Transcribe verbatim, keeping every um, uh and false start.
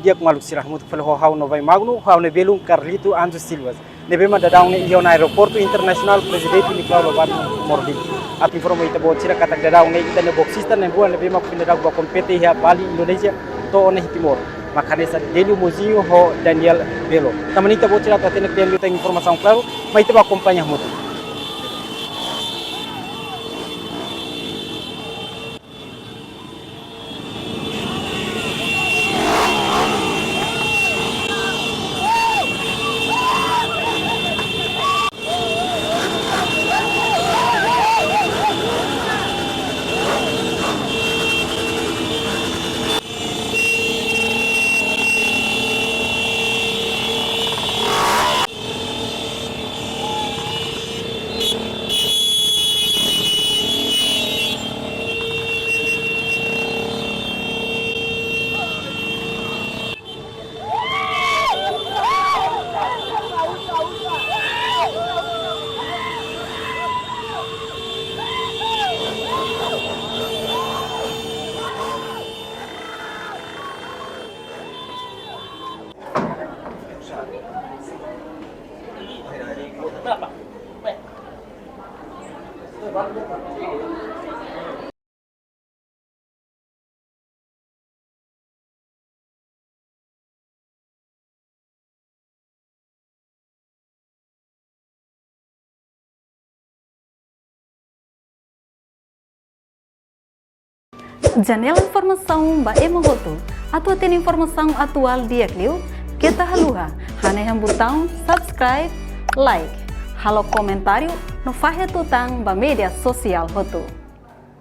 Di'ak maluk sira, hamutuk fali ho ha'u Novai Magno, ha'u ne'e belun Carlito Anjo Silva. Ne'ebé mak daudaun ne'e iha ona Aeroportu Internasionál Prezidente Nicolau Lobato Moro Dili. Atu informa ita-boot sira katak daudaun ne'e ita-nia boksista na'in-rua ne'ebé mak foin daudaun bá kompete iha Bali, Indonézia, to'o ona iha Timor. Mak hanesan Delio Mozinho ho Daniel Belo. Tanba ne'e ita-boot sira atu hatene kle'an liután informasaun klaru, mai ita bá akompaña hamutuk. Janela informasaun ba ema hotu. Atu hatene informasaun atuál di'ak liu, keta haluha hanehan butaun subscribe, like, halo komentáriu no fahe tutan ba média sosiál hotu.